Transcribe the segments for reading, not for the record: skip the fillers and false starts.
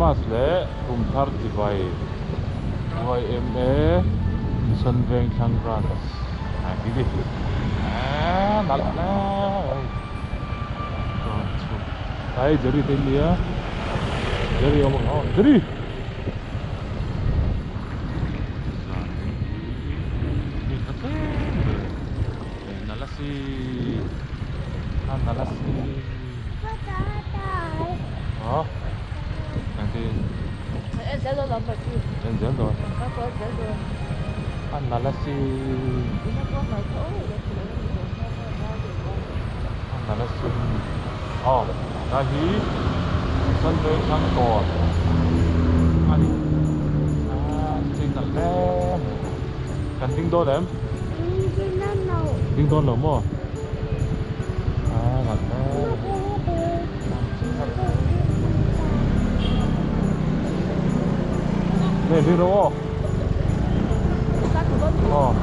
Krismas leh Kumthar Chibai yma Mission Vengthlang Branch a ti ni eee nalh hle mai chuan chhuk ai Jerry te nia Jerry awm ang aw Jerry zan hi mi ka tlem ve nalh a si a nalh a si. A nalh a si a nalh a si aw tlai hi Mission Vengthlang dawr a ni a chei nalh hle mai kan ding dawn em ding dawn lo maw. Nè đi đâu không? Ờ.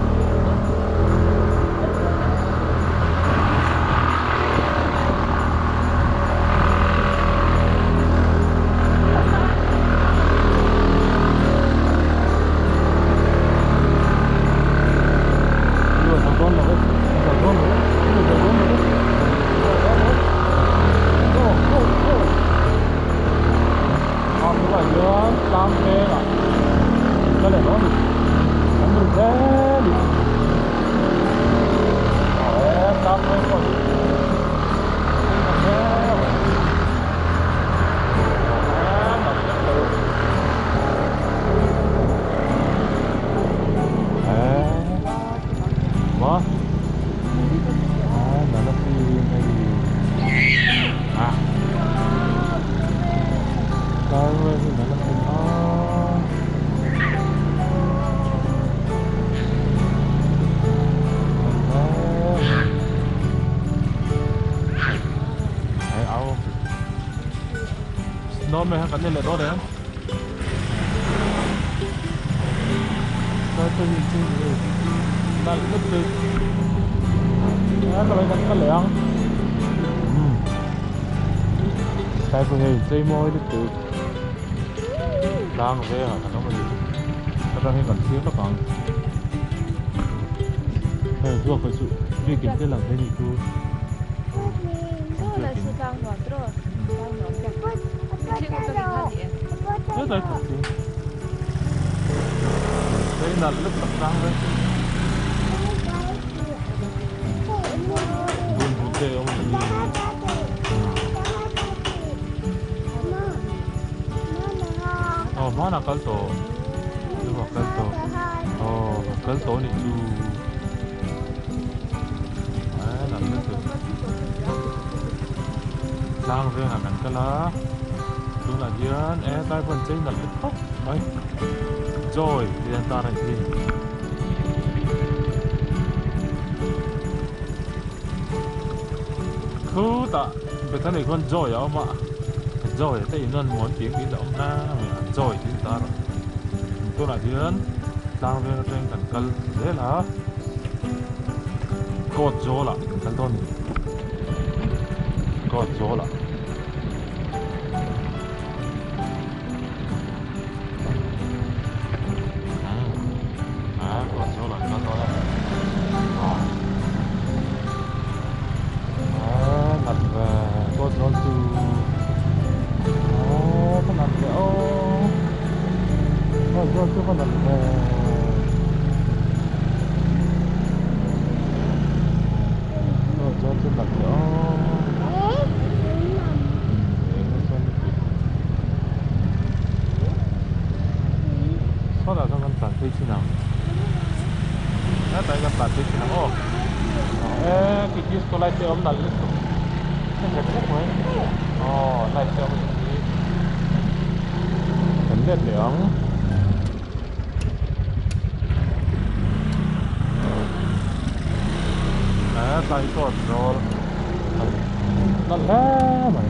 Snowman kan ni leh dawn em? Nalh lutuk kan leh ang tlai pawh hei chei mawi lutuk tlang vengah kan awm a ni atang hian kan thlir lawk ang hei vuak hi chu biakin te lang thei a nih chu. Aw hmanah kal tawh chuvah kal tawh aw kal tawh anih chu Tlang vengah kan kal a tunah hian e tlai pawh an chei nalh leh khawp mai joy tih an tar a ni khutah Bethany khuan joy a awm a joy te in an muan tih ang tih a awm hle mai a joy tih an tar a tunah hian tlang veng atangin kan kal zel a. Kawt zawlah kan kal dawn a ni kawt zawlah a kawt zawlah kan kal dawn a a nat ve kawt zawl chu a ka nat ve aw kawt zawl chu ka nat ve. Sawtah chuan kan tlan phei chin ang hetah hian kan tlan phei chin ang aw e khi disco light te awm nalh lutuk a nghet vek mai aw light te awm a nih hi kan let leh ang. He tlai kawt zawl nalh hle mai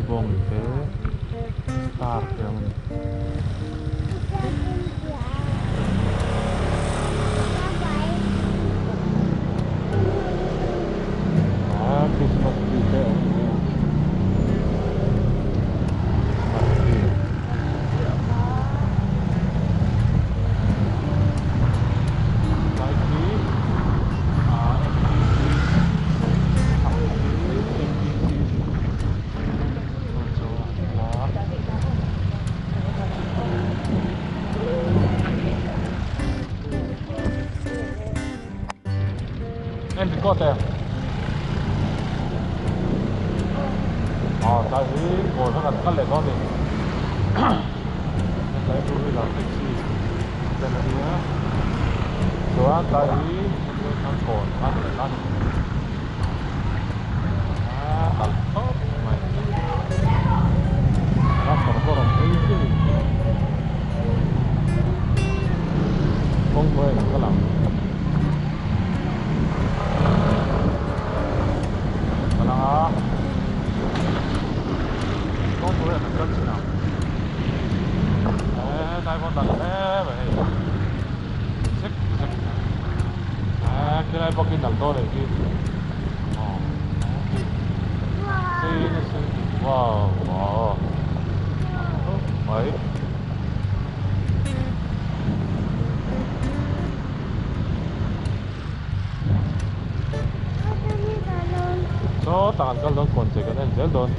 bawng te star te awm a ni. En record em? Aw tlai hi kawl kha kan kal leh dawn a ni. Tlai two wheeler taxi stand a nia chuan tlai hi kawl kha ni leh ta a ni. A kal khawp mai. Customer pawh rawn phei chiah a ni. Kawng hnuaiah kan kal ang. Kal ang a. Kawng hnuaiah kan kal chin ang. Eee tlai pawh dan hle mai hei. Zek zek. Eee khilai pawh khi nalh dawn anih khi. Aw khi. Sei nasa wow wow. Mai. Saw tah kan kal dawn kawn che kan en zel dawn.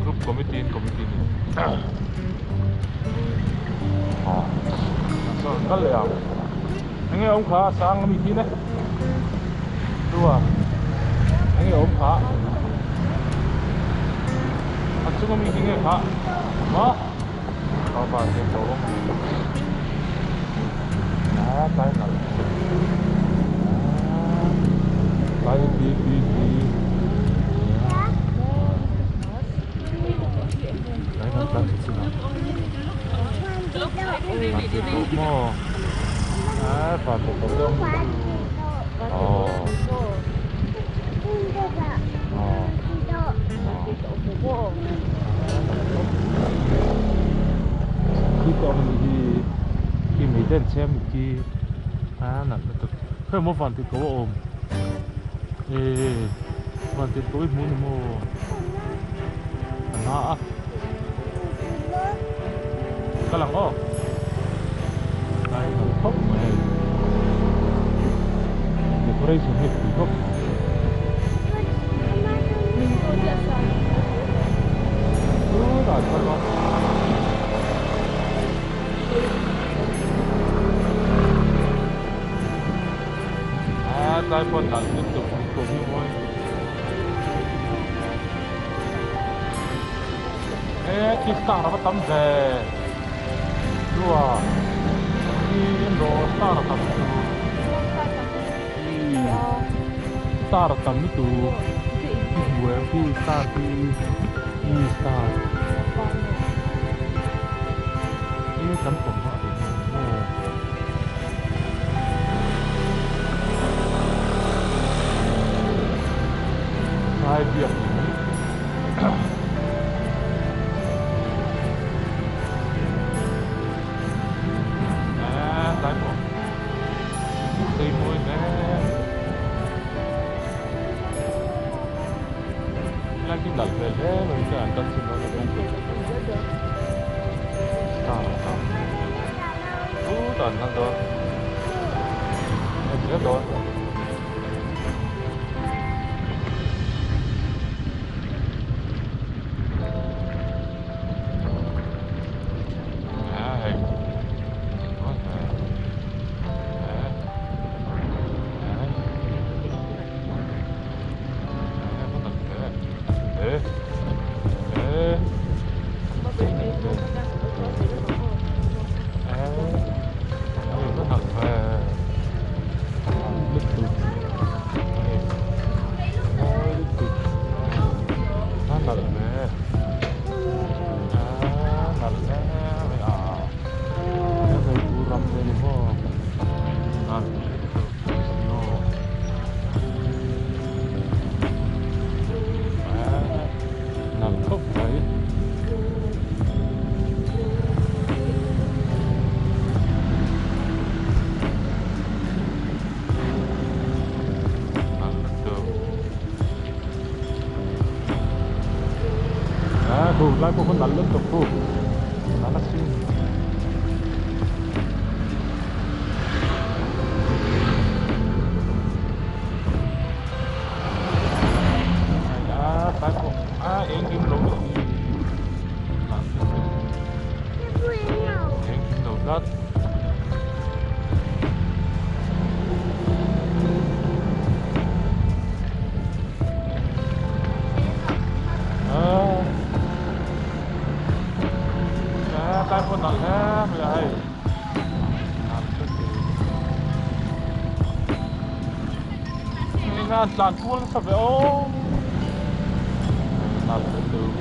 Group committee in committee ni ah kal leh ang enge awm kha a sang ami khi ne chua enge awm kha a chung ami khi nge kha maw pa te pawh awm a tlai nalh tlai pi pi pi tlai kan tlan chhe chin ang van te tawh maw a van te tawh deuh aw aw Khi te awm anih hi khi mei te an chhem anih khi a nalh lutuk khawi maw van tirhkoh a awm ehh van tirhkoh hi hmuh a ni maw a hma a ka lang aw tlai nalh khawp mai hei decoration hi a pui khawp mai. Tlai pawh nalh lutuk lutuk hi mawi e khi star a va tam ve chua khi rawh star a tam lutuk. Star a tam lutuk i hmu em khi star khi i star i kan pawm hma ve hi maw sai biak in. Chei mawi hle. Helai khi nalh hmel hle mai chuan an kal chhin dawn a kawngpui star a tam chutah an kal dawn en zel dawn. Lai pawh kha nalh lutuk khu nalh asin. A tlai pawh a eng kim lo nih hi eng kim lo tlat. Tlai pawh nalh hle mai a hei. Eng tlan kual nasa ve aw. Nalh lutuk.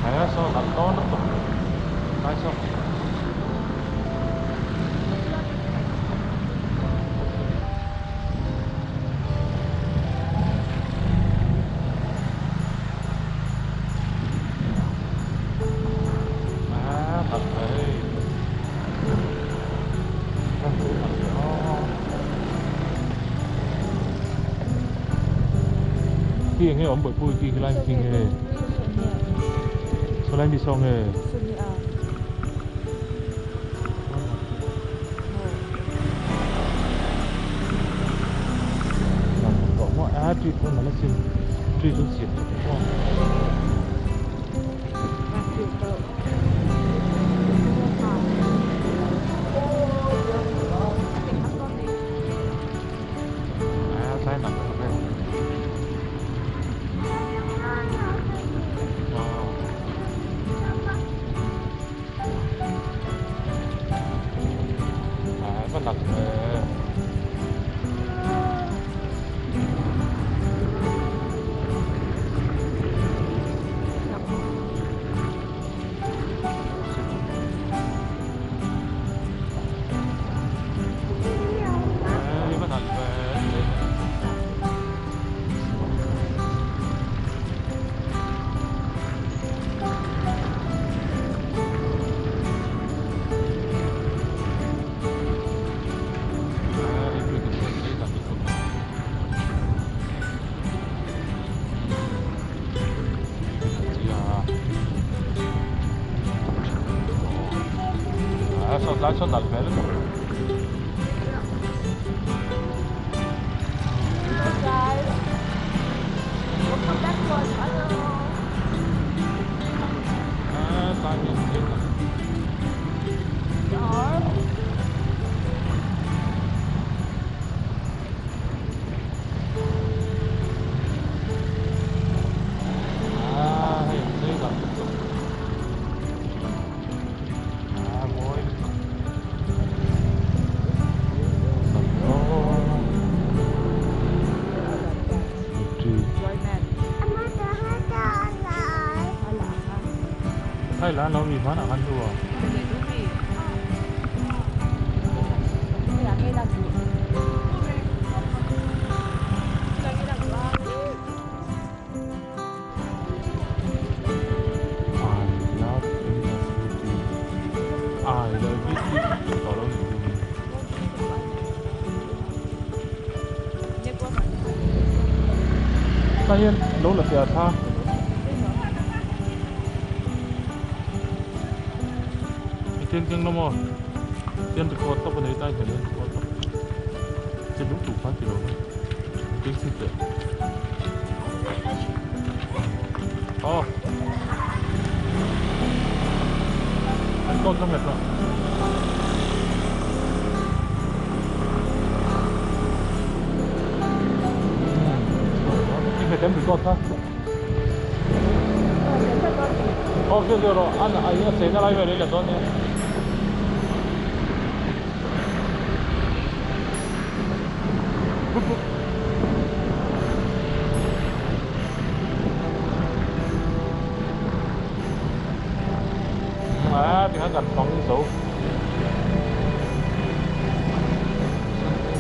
He saw nalh dawn lutuk lai saw. À, thật đấy. Khi nghe ông bởi pui khi lai khi nghe. Sao lai mi song nghe. À, truy con nó xin truy con xịt à sai nặng rồi. À, có nặng rồi. Lai saw nalh hmel lutuk. Hello guys. Welcome back to our channel. À, tai nhìn thấy nè. We are À, hei an chei nalh lutuk. À, mawi lutuk. Hay là nó bị phá ăn đùa. I love MSVT. I love it. Ta hian lo la piah tha. Thiên keng lo maw tian record tawp a nei ta hian record tawp che lung duh khan ti lo mai tin si teh aw an tawn ka hmet rawh. I hmet em record kha. Aw keu keu rawh an a in a cheina lai vel hi la dawn nia. A tikhan kan hmang zo.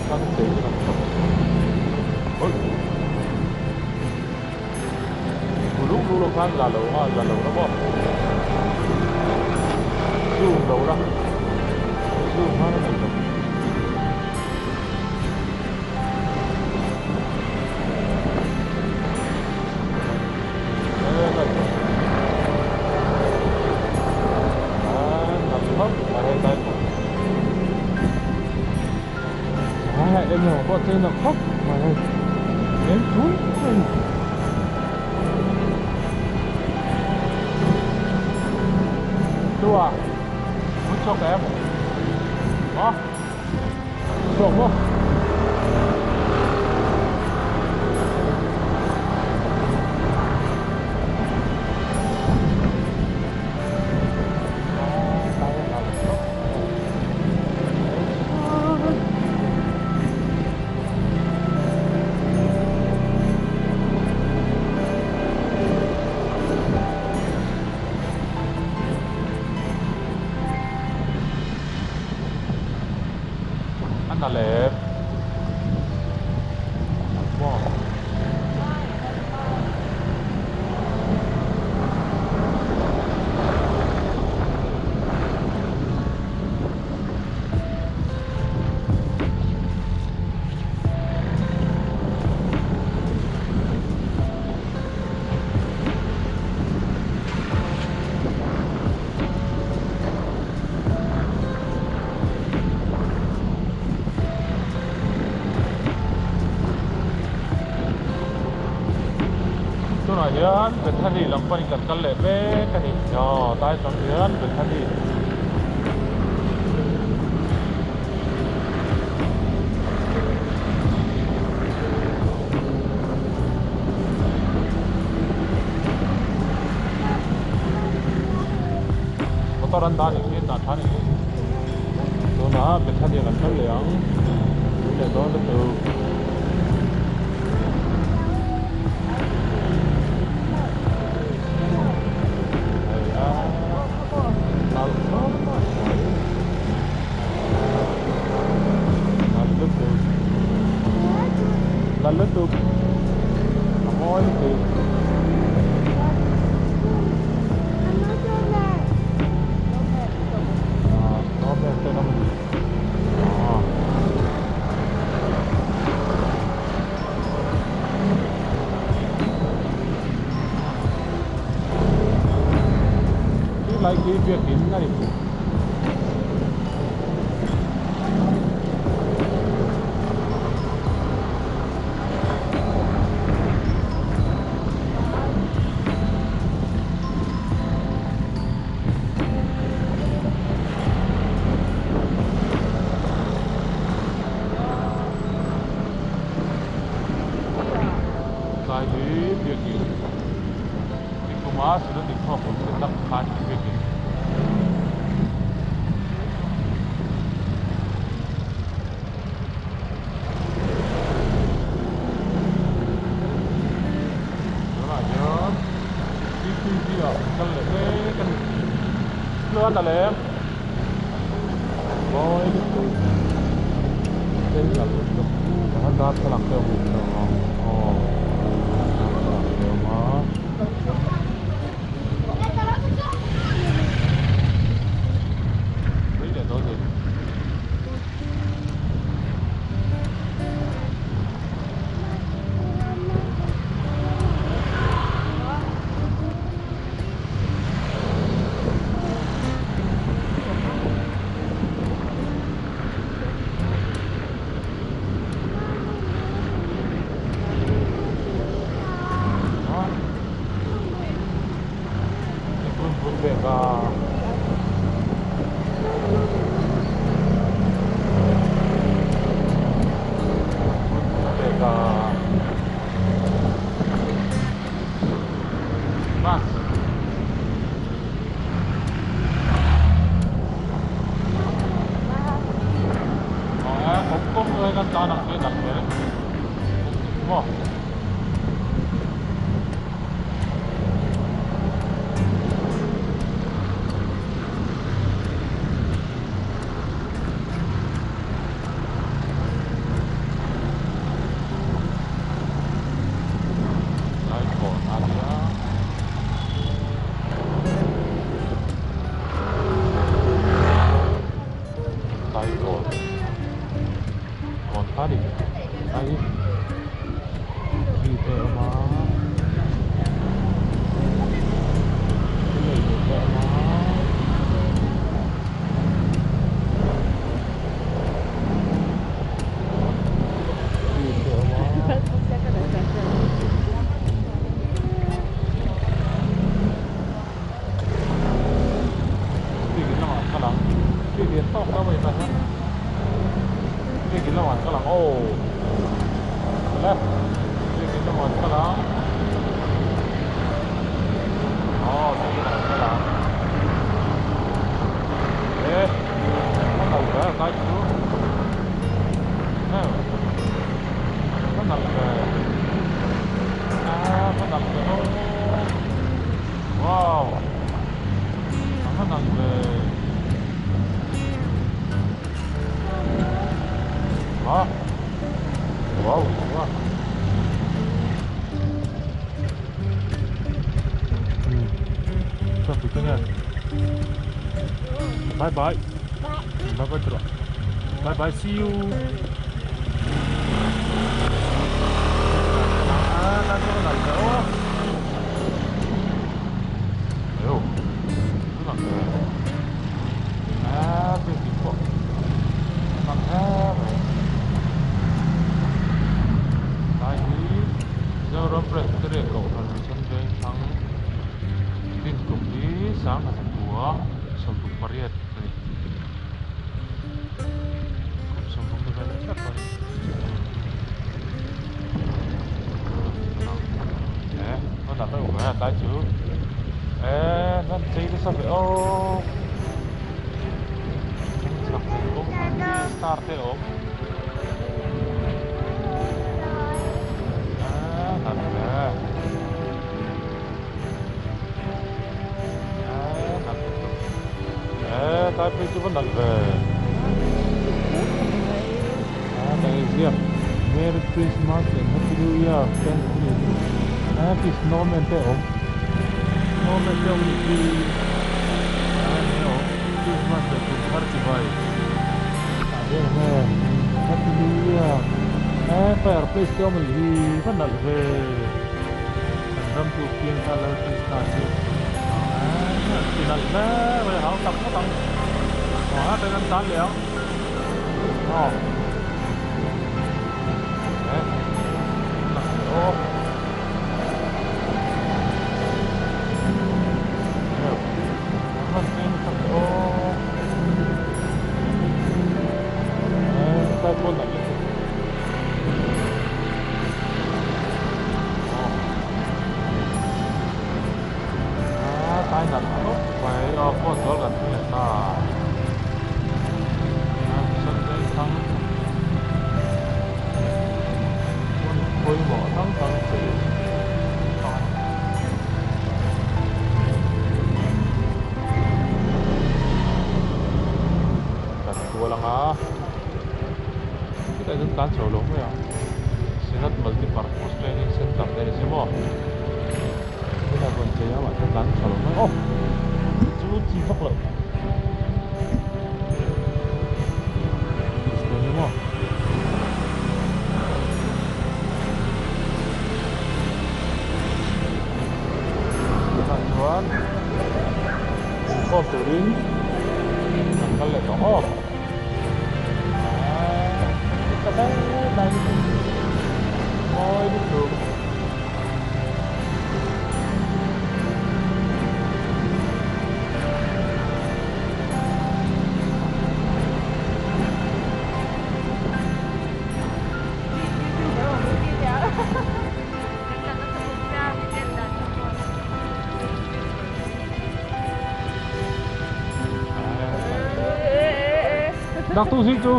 Kan chei kan hmang. Oi. Luk luk lo khan za lo a za lo na maw. Zoom lo la, zoom khan a nei lo. Em nhỏ có tên là khóc mà đây em chú chú à muốn cho em đó trộm không? Anh là lẹp. Wow. Tunah hian Bethany lam panin kan kal leh mek a ni. Aw tlai tang hian Bethany. Motor an dah a nih khi an dah tha a nih khi. Tunah Bethany kan kal leh ang. Tui leh dawn lutuk. Lai khi biakin a ni. Lai hi biakin nikuma student inkhawm awm te tak khan biakin. Tunah hian cctv ah kal leh mek a ni tluan a lem mawi lutuk chen nalh lutuk a darthlalang te a hmuh theih a aw darthlalang te a awm a. Tui leh dawn ni. kha ni ai mi te awm a thil ei tur te a awm a. Mi te a awm a. Biakin lamah an kal ang biakin tawk ta mai tah hian biakin lamah an kal ang aw le biakin lamah an kal ang aw biakin lamah an kal ang e a nalh ve a kai chu a nalh ve a nalh ve aw. Wow! A va nalh ve. Wow! Wow! Wow! Chuan tute nge? Bye bye. Bye bye tawh. Bye bye see you. Ah, ta chu nalh ve aw. Zoram Presbyterian Kohhran Mission Vengthlang din kum hi 1928 a ni. Kum 30 ni vel thlap a ni. Tlai chu e nan chei nasa ve aw chak ve kawng hi star te a awm a nalh ve a nalh lutuk e tlai phei chu va nalh ve a ka inziak Merry Christmas and Happy New Year thank you happy snowman te a awm snowman te a awm anih hi a enge awm Christmas leh kum thar chibai tah hian enge Happy New Year he fireplace te a awm anih hi va nalh ve kan ram chu piang ta Lal Krista chu ti nalh hle mai a hau tak ngawt ang aw hetiang an tan leh ang. Aw eh aw Pawimawh hrang hrang chei a ni. Kan kual ang a, chutah chuan tlan chho lo mai ang. Synod Multipurpose Training Centre te a ni si maw? Chutah chuan chei a mahse tlan chho lo mai aw chu chi vak loh. Tah chuan inkhawm turin an kal leh tawh aw mawi lutuk. Nak tu si chu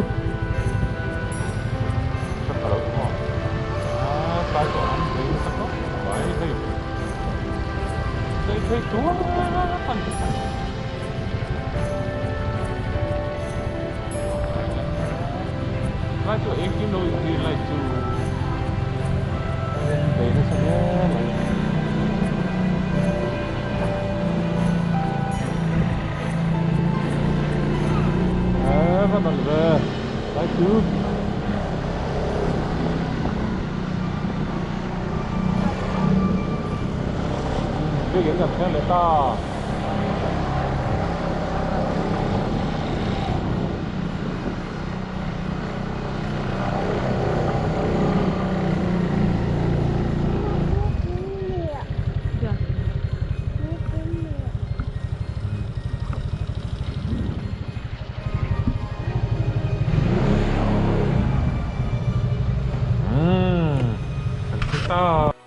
Lai chu engkim lo intir lai chu a en ve nasa hle mai. E va nalh ve lai chu. Kan thleng leh ta. Umm kan thleng ta.